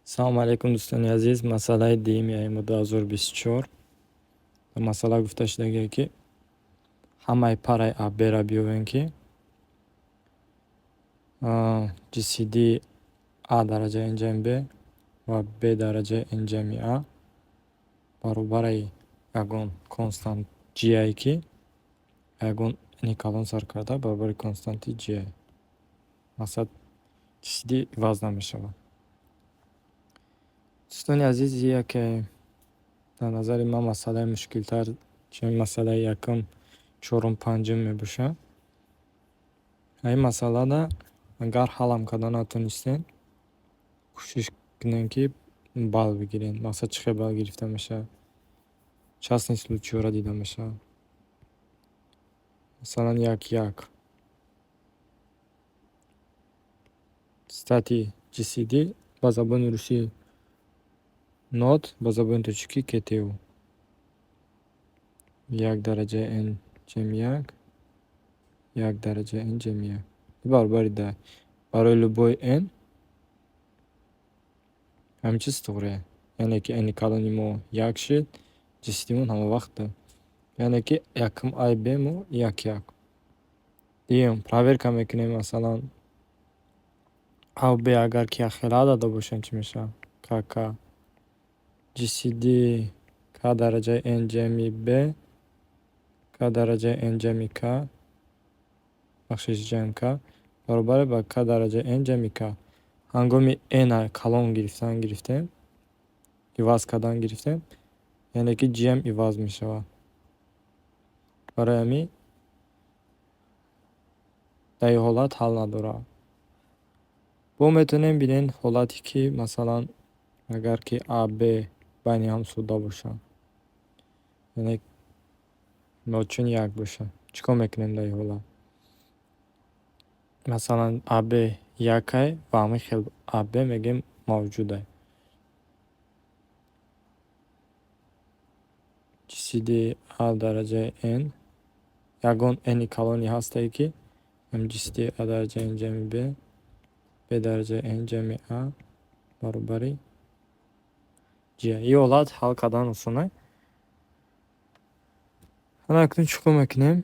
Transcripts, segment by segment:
Салому алайкум, дӯстони азиз. Масъалаи дуюми АИМО 2024. Масъала гуфта шудагие, ки ҳамаи параи А Б-ра биёвем, ки GCD А дараҷаи Н ҷамъи Б ва Б дараҷаи Н ҷамъи А баробари ягон констант G, ки ягон Н калон сар карда баробари константи G. Мақсад, GCD иваз намешавад. Дӯстони азиз, яке дар назари ман масъалаи мушкилтар, чун масъалаи якум, чорум, панҷум мебошад. Ин масъалада агар ҳаллам карда натонистем, кӯшиш кунем, ки балл бигирем. Мақсад, чӣ хел балл гирифта мешавад? Частный случай ҳоро дида мешавад. Масалан, як як. Кстати, GCD ба забони русӣ НОД, ба забони тоҷикӣ КТУ. Як дараҷаи Н ҷамъи як, як дараҷаи Н ҷамъи як баробари 10. Барои любой Н ҳамин чиз туғрия. Яъне ки Н калони мо як шид, GCD-мон ҳама вақт 2. Яъне ки якум А Б мо як як. Дуюм, проверка мекунем, масалан, А Б агар ки якхела дода бошанд, чӣ мешавад? К К. GCD К дараҷаи Н ҷамъи Б, К дараҷаи Н ҷамъи К, бахшиш, ҷамъ К баробар ба К дараҷаи Н ҷамъи К. Ҳангоми Н калон гирифтан гирифтем, иваз кардан гирифтем, яъне ки G ҳам иваз мешавад. Барои ҳамин дар ин ҳолат ҳал надорад. Бо метавонем бинем ҳолате, ки масалан, агар ки А Б байни ҳам сода бошанд, яъне ночун як бошад, чӣ кор мекунем дар ин ҳолат? Масалан, АБ якай ва ҳамин хел АБ мегӯем мавҷудай. GCD А дараҷаи Н, ягон Н калоне ҳастае, ки GCD А дараҷаи Н ҷамъи Б, Б дараҷаи Н ҷамъи А баробари G. Ин ҳолат ҳал кардан осонай. Ана акнун чӣ кор мекунем?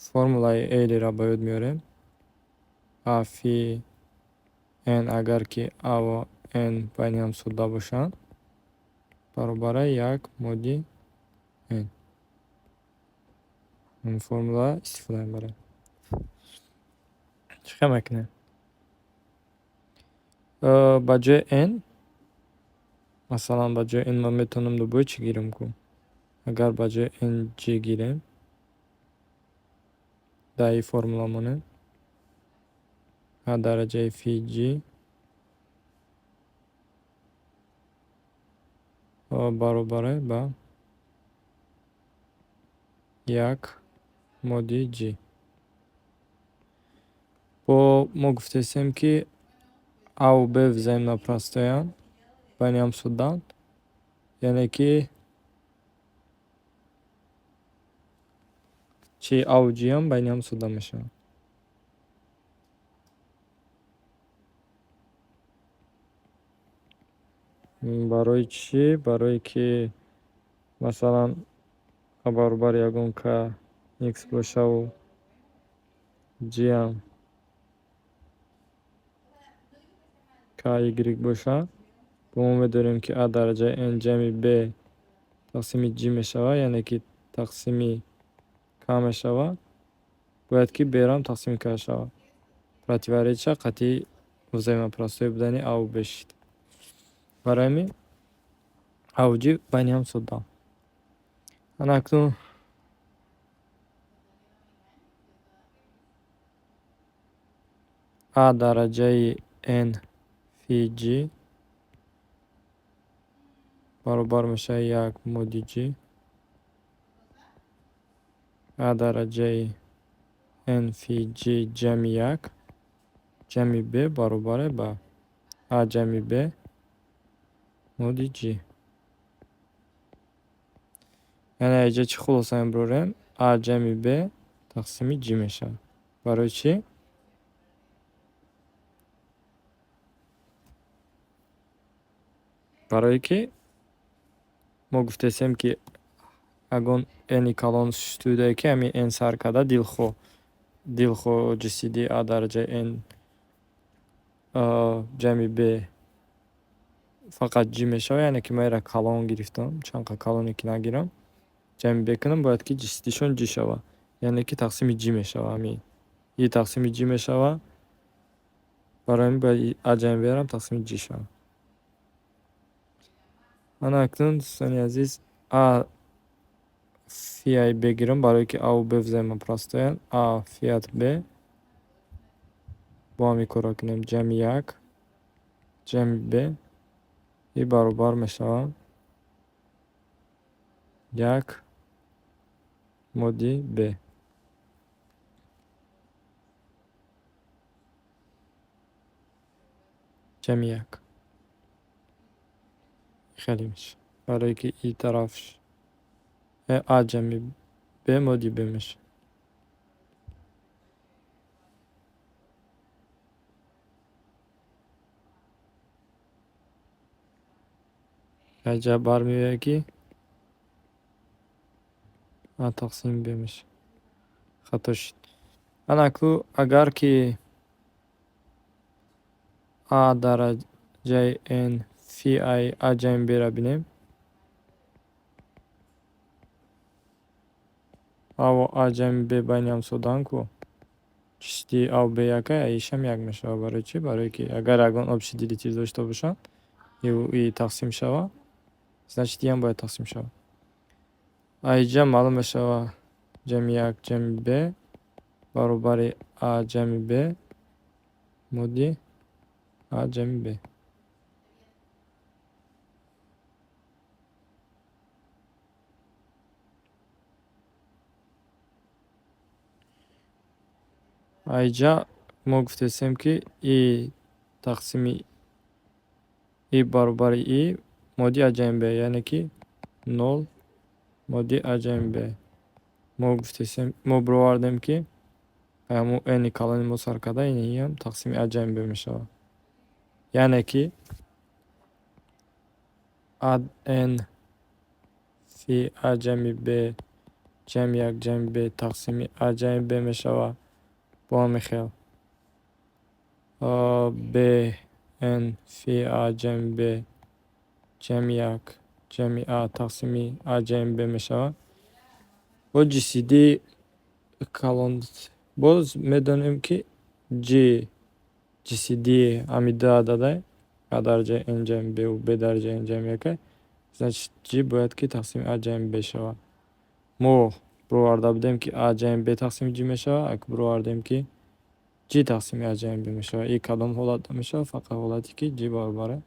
Формулаи Эйлера ба ёд меорем. А фи Н, агар ки А ва Н байни ҳам сода бошанд, баробари як моди Н. Ин формула истифода мебарем. Чӣ хел мекунем? Ба ҷои Н, масалан, ба ҷои Н ман метавонам любой чӣ гирам ку. Агар ба ҷои Н G гирем, дар ин формула монем, А дараҷаи фи G баробаре ба як моди G. Бо мо гуфтаистем, ки А Б взаимно простой анд, байни ҳам содаанд, яъне ки чи А G ҳам байни ҳам сода мешаванд. Барои чӣ? Барое ки масалан, А баробари ягон К Х бошаву G ҳам К Y бошад, бо мо медонем, ки А дараҷаи Н ҷамъи Б тақсими G мешавад, яъне ки тақсими К мешавад, бояд ки Б-ро ҳам тақсими К шавад. Противоречия қатъи взаимопростой будани А Б шид. Барои ҳамин А G байни ҳам содаанд. Ана акнун А дараҷаи Н фи G баробар мешавад як моди G. А дараҷаи Н фи G ҷамъи як ҷамъи Б баробаре ба А ҷамъи Б моди G. Яъне инҷа чӣ хулоса мебарорем? А ҷамъи Б тақсими G мешавад. Барои чӣ? Барое ки мо гуфтесем, ки ягон n калон существует, ки ҳамин n сар карда дилхоҳ GCD а дараҷаи n ҷамъи b фақат g мешавад, яъне ки ман инро калон гирифтам, чанд қа калоне ки нагирам, ҷамъи b кунам, бояд ки GCD-шон g шавад, яъне ки тақсими g мешавад. Ҳамин и тақсими g мешавад, барои ҳамин бояд а ҷамъи b-рам тақсими g шавад. Ана акнун, дӯстони азиз, а фиай б гирам, барое ки аву б взаимопростоянд. А фиат б бо ҳамин корро кунем: ҷамъи як ҷамъи б и баробар мешавад як моди б. Ҷамъи як хеле мешавад, барое ки и тараф а ҷамъи б моди б мешавад. Аҷаб, бармеояд, ки а тақсими б мешавад. Хато шуд. Ана ку, агар ки а дараҷаи n фи ай а ҷамъи б-ра бинем, аву а ҷамъи б байни ҳам содаанд ку, GCD аву б якай, ишам як мешавад. Барои чӣ? Барое ки агар ягон общий делитель дошта бошанд, и тақсим шавад, значит, иам бояд тақсим шавад. Аиҷа маълум мешавад: ҷамъи як ҷамъи б баробари а ҷамъи б моди а ҷамъи б. Аиҷа мо гуфтесем, ки и тақсими и баробари и моди а ҷамъи б, яъне ки нол моди а ҷамъи б. Мо гуфтесем, мо бировардем, ки ҳамун n калони мо сар карда, иам тақсими а ҷамъи б мешавад, яъне ки а n фи а ҷамъи б ҷамъи як ҷамъи б тақсими а ҷамъи б мешавад. Бо ҳамин хел б n фи а ҷамъи б ҷамъи як ҷамъи а тақсими а ҷамъи б мешавад. Бо GCD калон боз медонем, ки g GCD ҳамин ду ададай, а дараҷаи n ҷамъи б б дараҷаи n ҷамъи якай, значит, g бояд ки тақсими а ҷамъи б шавад. Мо бироварда будем, ки а ҷамъи б тақсими g мешавад, ак бировардем, ки g тақсими а ҷамъи б мешавад. И кадом ҳолатда мешавад? Фақат ҳолате ки g баробари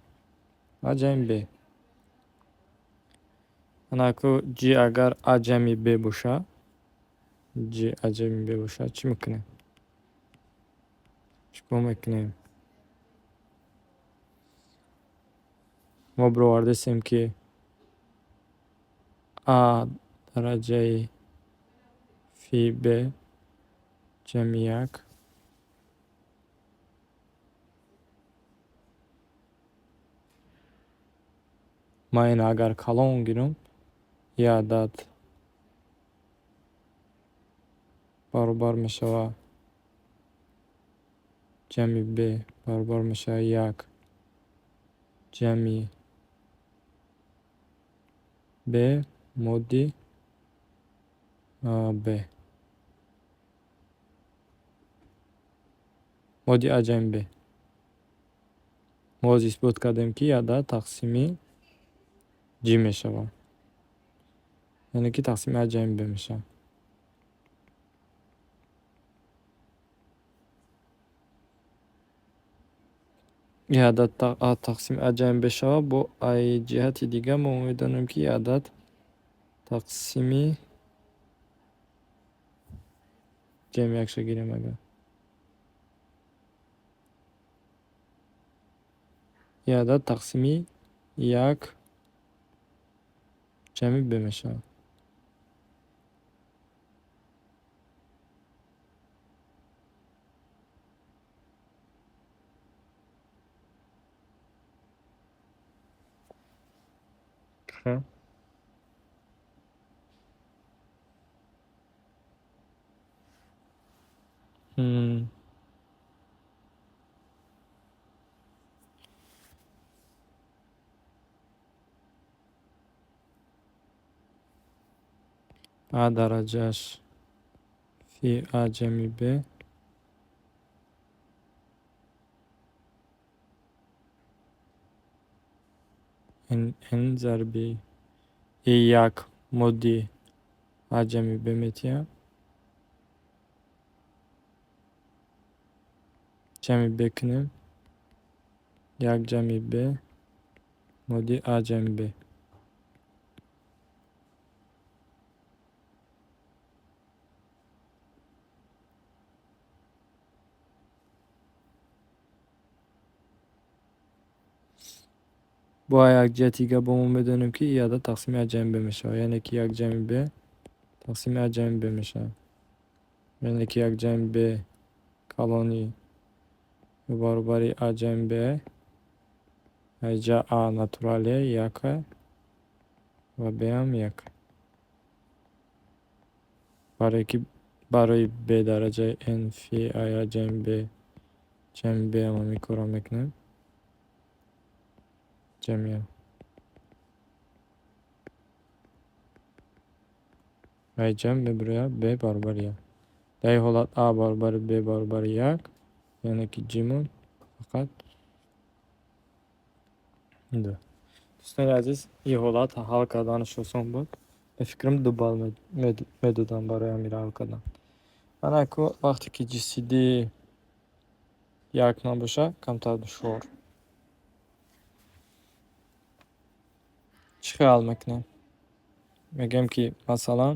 а ҷамъи б. Анаку, g агар а ҷамъи б бошад, g а ҷамъи б бошад, чӣ мекунем? Чӣ кор мекунем? Мо бировардесем, ки а дараҷаи фи б ҷамъи як ман ина агар калон гирам, як адад баробар мешавад ҷамъи б баробар мешавад як ҷамъи б моди б моди а ҷамъи б. Мо ҳозир исбот кардем, ки адад тақсими g мешавад, яъне ки тақсими а ҷамъи б мешавад. Ин адад а тақсими а ҷамъи б шавад. Бо ай ҷиҳати дига мо медонем, ки ин адад тақсими ҷамъи якша гирем, агар ин адад тақсими як ҷамъи б мешавад. Хуб. А дараҷаш фи А ҷамъи Б Н зарби И як моди А ҷамъи Б метиҳад. Ҷамъи Б кунем. Як ҷамъи Б моди А ҷамъи Б. Бо як ҷиҳати дига бо мо медонем, ки и адад тақсими А ҷамъи Б мешавад. Яъне ки як ҷамъи Б тақсими А ҷамъи Б мешавад. Яъне ки як ҷамъи Б калони баробари А ҷамъи Б. Инҷа А натурале як ва Б ҳам як. Барое ки барои Б дараҷаи Н фи А ҷамъи Б ҷамъи Б ҳам ҳамин корро мекунем. Ҷамъи А. Ва инҷа мебирояд Б баробари як. Дар ин ҳолат А баробари Б баробари як, яъне ки ҷимон фақат ду. Дӯстони азиз, ин ҳолат ҳал карданаш осон буд. Ба фикрам, 2 балл медодам барои ҳаминро ҳал кардан. Ана ку вақте ки GCD як набошад, камтар душвор. Чӣ хел ҳал мекунем? Мегӯем, ки масалан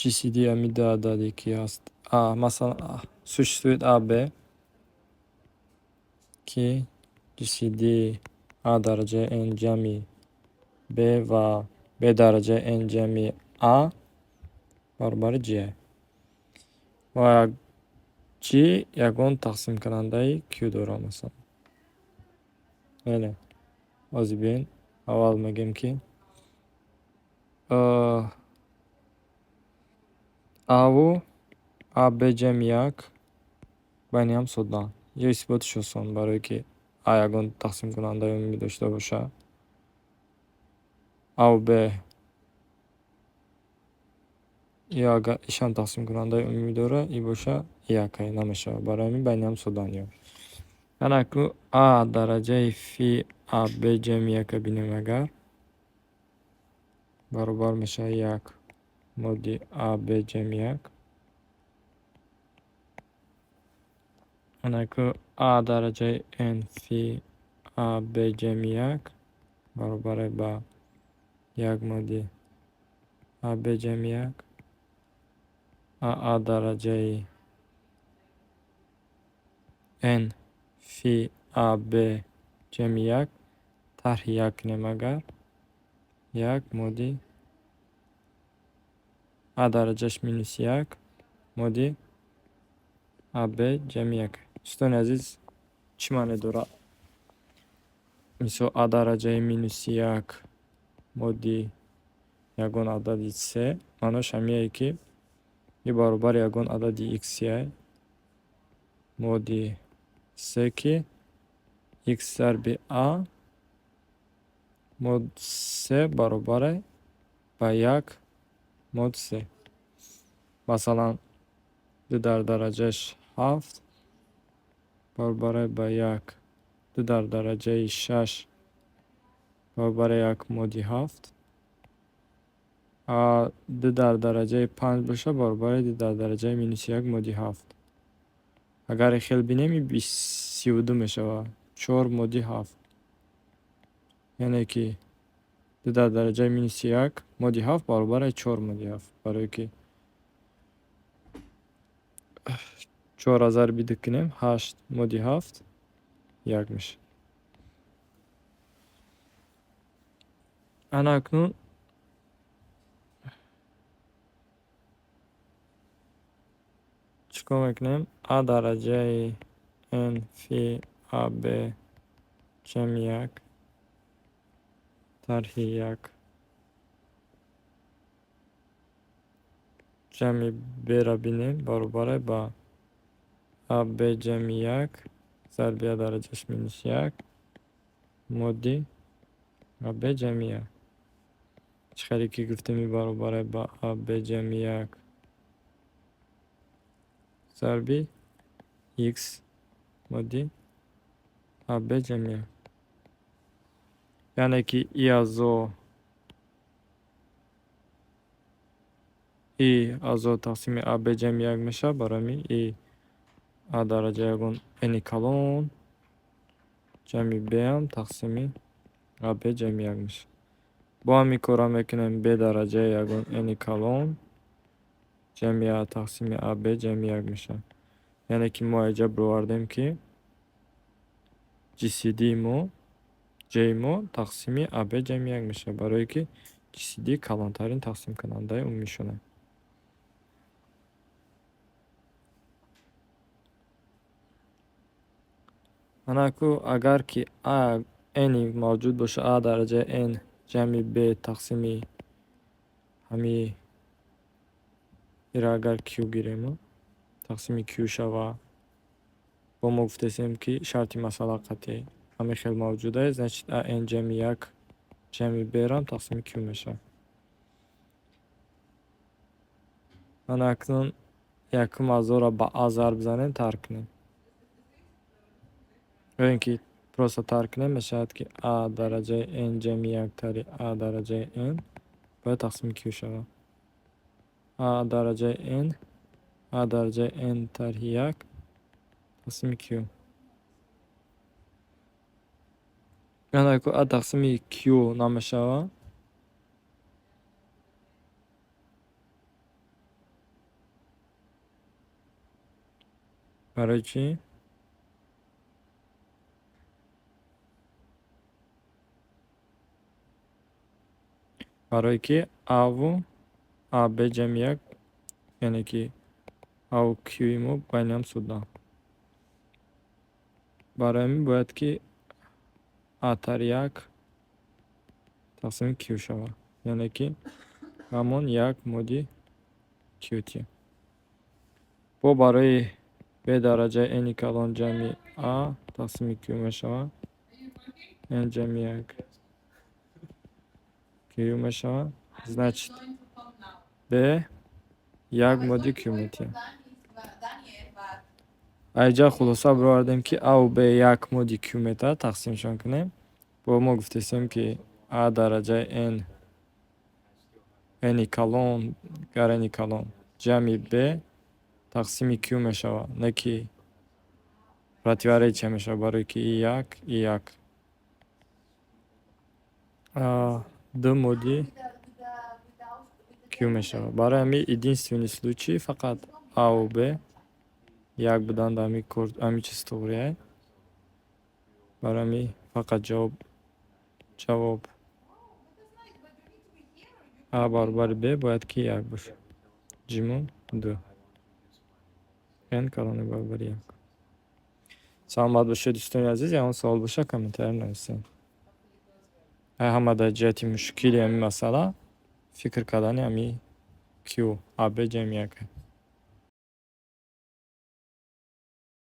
GCD ҳамин ду ададе ки ҳаст, А, масалан, существует А Б, ки GCD А дараҷаи Н ҷамъи Б ва Б дараҷаи Н ҷамъи А баробари G. Ва G ягон тақсимкунандаи Q дорад, масалан. Бале. Ҳозир биёед, аввал мегӯем, ки Аву А Б ҷамъи як байни ҳам содаанд. Ё исботиш осон, барое ки А ягон тақсимкунандаи умумӣ дошта бошад. Аву Б ё агар ишам тақсимкунандаи умумӣ дорад, и боша якай намешавад. Барои ҳамин байни ҳам содаанд ё. Ана ку А дараҷаи фи А Б ҷамъи яка бинем, агар баробар мешавад як моди А Б ҷамъи як. Ана ку А дараҷаи Н фи А Б ҷамъи як баробар ба як моди А Б ҷамъи як. А дараҷаи Н фи А Б ҷамъи як тарҳи як кунем, агар як моди А дараҷаш минус як моди А Б ҷамъи як. Дӯстони азиз, чӣ маъне дорад? Мисол, А дараҷаи минус як моди ягон адади се, маънош ҳамие, ки и баробари ягон адади икс моди се, ки икс зарби А мод се баробаре ба як мод се. Масалан, ду дар дараҷаш ҳафт баробаре ба як, ду дар дараҷаи шаш баробари як моди ҳафт, ду дар дараҷаи панҷ боша баробари ду дар дараҷаи минус як моди ҳафт. Агар хел бинем, и 32 мешавад, чор моди ҳафт. Яъне ки ду дар дараҷаи минус як моди ҳафт баробари чор моди ҳафт. Барое ки чорро зарби ду кунем, ҳашт моди ҳафт як мешавад. Ана акнун чӣ кор мекунем? А дараҷаи N фи АБ ҷамъи як тарҳи як ҷамъи Б-ра бинем, баробар ба АБ ҷамъи як зарби А дараҷаш минус як модди АБ ҷамъи як. Чӣ хеле ки гуфтем, и баробар ба АБ ҷамъи як зарби Х модди АБ ҷамъи як. Яъне ки и аъзо, и аъзо тақсими АБ ҷамъи як мешавад, барои ҳамин и А дараҷа ягон Н калон ҷамъи Бам тақсими АБ ҷамъи як мешавад. Бо ҳамин корро мекунем: Б дараҷаи ягон Н калон ҷамъи А тақсими АБ ҷамъи як мешавад. Яъне ки мо инҷа бировардем, ки GCD мо, Ҷ мо тақсими АБ ҷамъи як мешавад, барое ки GCD калонтарин тақсимкунандаи умумишона. Анаку, агар ки А Н мавҷуд бошад, А дараҷаи Н ҷамъи Б тақсими ҳами ира агар Q гирем, тақсими Q шава, бо мо гуфтесем, ки шарти масъала қатъӣ ҳамин хел мавҷуда, значит, АН ҷамъи як ҷамъи Б-рам тақсими Q мешавад. Ана акнун якум аъзоро ба А зарб занем, тарк кунем. Ё ин ки просто тарк кунем, мешавад, ки А дараҷаи Н ҷамъи як тари А дараҷаи Н бояд тақсими Q шавад. А дараҷаи Н, А дараҷаи Н тарҳи як тақсими Q. Яъне А тақсими Q намешавад. Барои чӣ? Барое ки Аву АБ ҷамъи як, яъне ки Аву Q-и мо байни ҳам суданд. Барои ҳамин бояд ки А тари як тақсими Q шавад. Яъне ки ҳамон як моди Q Т. Бо барои Б дараҷаи Н калон ҷамъи А тақсими Q мешавад. Н ҷамъи як Q мешавад. Значит, Б як моди Q метиҳад. Айҷа хулоса бировардем, ки Аву Б як моди Q метаҳад, тақсимшон кунем. Бо мо гуфтесем, ки А дараҷаи Н, Н калон гар Н калон ҷамъи Б тақсими Q мешавад, не ки противоречие мешавад, барое ки и як, и як. Ду моди Q мешавад. Барои ҳамин единственный случай фақат Аву Б як буданд, ҳамин кор, ҳамин чиз туғрия. Барои ҳамин фақат ҷавоб А баробари Б бояд ки як бошад. Ҷимон ду. Н калони баробари як. Саломат бошед, дӯстони азиз, ягон савол боша, комментария нависед. Ҳама дар ҷиҳати мушкили ҳамин масъала фикр кардани ҳамин Q, АБ ҷамъи як.